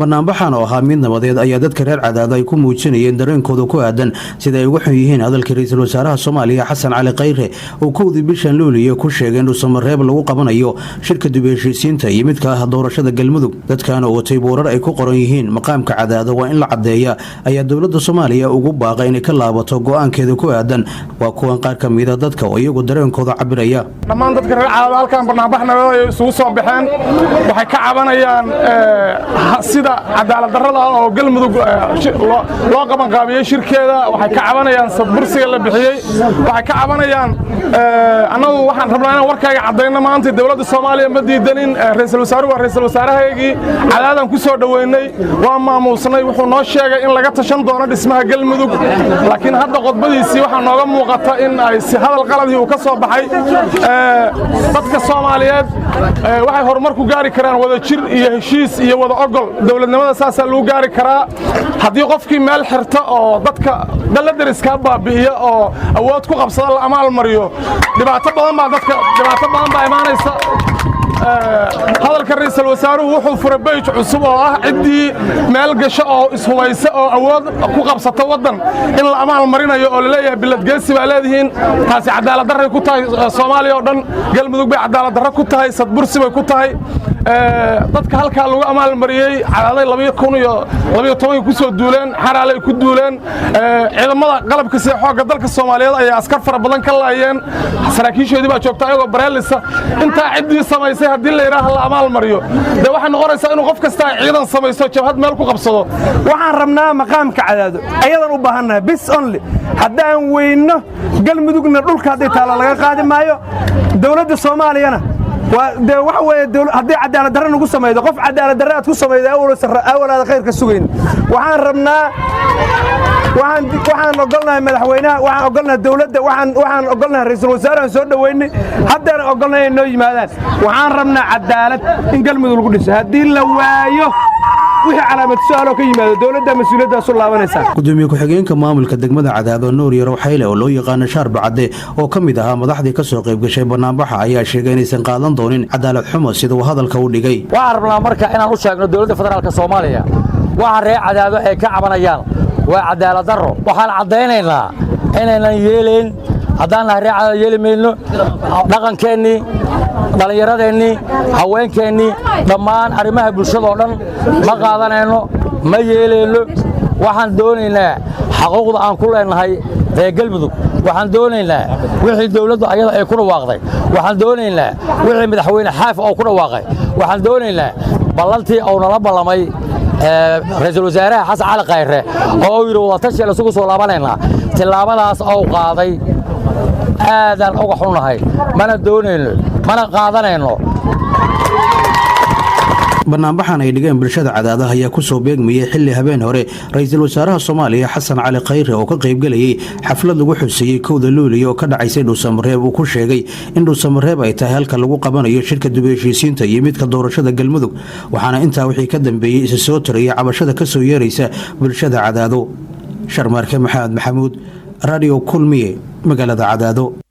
Banaanbaxan oo ahaa mid nabadeed ayaa dadka reer Cadaado ay ku muujinayeen dareenkooda ku aadan sida ay uga xun yihiin hadalkii ra-iisul wasaaraha Soomaaliya Xasan Cali Khayre uu 1dii bishan Luuliyo ku sheegay in Dhuusamareeb lagu qabanayo shirka dib heshiisiinta iyo midka ah doorashada Galmudug. Dadkan oo watay boorar ay ku qoran yihiin "Maqaamka Cadaado waa in la caddeeya" ayaa dowladda Soomaaliya ugu baaqay inay ka laabato go'aankeeda ku aadan. Waa kuwan qaar ka mida dadka oo iyagu dareenkooda cabiraya. Dhammaan dadka reer Cadaado halkan barnaamij nabadeed ay isugu soo baxeen. Waxay ka cabanayaan sida cadaalad darrada ah oo Galmudug loo qabanqaabiyey shirkeeda. Waxay ka cabanayaan sadbursiga la bixiyey. Waxay ka cabanayaan, annagu waxaan rabnaa inaan warkayga caddayno maanta. Dowladda Soomaaliya ma diidanin. Ra'iisul wasaaruhu waa ra'iisul wasaarahaygii. Cadaadaan ku soo dhoweynay, waa maamuusnay. Wuxuu noo sheegay in laga tashan doono dhismaha Galmudug, laakiin hadda qodbadiisii waxaa nooga muuqata in ay si hadal qaladii uu ka soo baxay. Dadka Soomaaliyeed waxay horumar ku gaari karaan wada jir iyo heshiis iyo wada ogol. Dowladnimada saasaa lagu gaari karaa. Haddii qofkii meel xirta oo dadka dalla deriskaa baabi'iya oo awood ku qabsada la amaal mariyo, dhibaato badan baa dadka, dhibaato badan baa imaanaysa. Hadalka ra'iisul wasaaruhu wuxuu furay page cusub oo ah ciddii meel gasho oo ishubaysa oo awood ku qabsata waddan in la amaal marinayo oo laleeyahay biladgeesi baa leedihiin. Taasi cadaalad darray ku tahay Soomaaliya oo dhan. Galmudug bay cadaalad darro ku tahay, sadbursi bay ku tahay. Dadka halkaa lagu amaalmariyey Cadaaday 2012-kii ku soo duuleen, Xaraalay ku duuleen. Ciidamada qalabka sida xoogga dalka Soomaaliyeed ayaa askar fara badan ka laayeen. Saraakiishoodii baa joogta ayagoo bareelisa. Intaa ciddii samaysay haddii la yidhaaha la amaal mariyo, dee waxay noqonaysaa inuu qof kasta ciidan samaysto, jabhad meel ku qabsado. Waxaan rabnaa maqaamka Cadaado ayadan u baahannahay bis only. Haddaan weyno Galmudugna, dhulka hadday taalla laga qaadi maayo. Dowladda Soomaaliyana dee waxa weeye, haddii cadaalad darre nagu samaydo, qof cadaalad darre aad ku samaydo awalaada khayrka sugayn. Waxaan rabnaa, waxaan ogolnahay madaxweynaha, waxaan ogolnahay dowladda, waxaan ogolnahay ra'iisul wasaarahan soo dhoweynay, haddana ogolnahay inay noo yimaadaan. Waxaan rabnaa cadaalad in Galmudug lagu dhiso. Haddii la waayo, wixii calaamad su'aaloo ka yimaado, dowladda mas-uuliyaddaas u laabanaysaa. Gudoomiye ku-xigeenka maamulka degmada Cadaado, Nuur Yarow Xayle oo loo yaqaano Shaarba Cadde, oo ka mid ahaa madaxdii ka soo qayb gashay banaanbaxa, ayaa sheegay inaysan qaadan doonin cadaalad xumo, sida uu hadalka u dhigay. Waxaan rabnaa marka inaan u sheegno dowladda federaalka Soomaaliya, waxa reer Cadaado ay ka cabanayaan waa cadaalad darro. Waxaan caddaynaynaa inaynan yeelayn. Haddaan nahay reer Cadaado, yeeli mayno. Dhaqankeennii, dhallinyaradeenii, haweenkeennii, dhammaan arrimaha bulshada oo dhan ma qaadanayno, ma yeelayno. Waxaan doonaynaa xaquuqda aan ku leenahay reer Galmudug. Waxaan doonaynaa wixii dowladdu ayada ay ku dhawaaqday. Waxaan doonaynaa wixii madaxweyne Xaaf oo ku dhawaaqay. Waxaan doonaynaa ballantii uu nala ballamay ra'iisul wasaaraha Xasan Cali Khayre oo uu yidhi wadatashiya isugu soo laabanaynaa. Tillaabadaas ou qaaday aadaan uga xunnahay, mana doonayno, mana qaadanayno. Banaanbaxan ay dhigeen bulshada Cadaadaha ayaa kusoo beegmayay xilli habeen hore ra-iisul wasaaraha Soomaaliya Xasan Cali Khayre oo ka qaybgelayay xaflad lagu xuseeyey 1da Luuliya oo ka dhacaysay Dhuusamareeb uu ku sheegay in Dhuusamareeb ay tahay halka lagu qabanayo shirka dib heshiisiinta iyo midka doorashada Galmudug. Waxaana intaa wixii ka dambeeyey isa soo tarayay cabashada kasoo yeeraysa bulshada Cadaado. Sharmaarke Maxamed Maxamuud, Radio Kulmiye, magaalada Cadaado.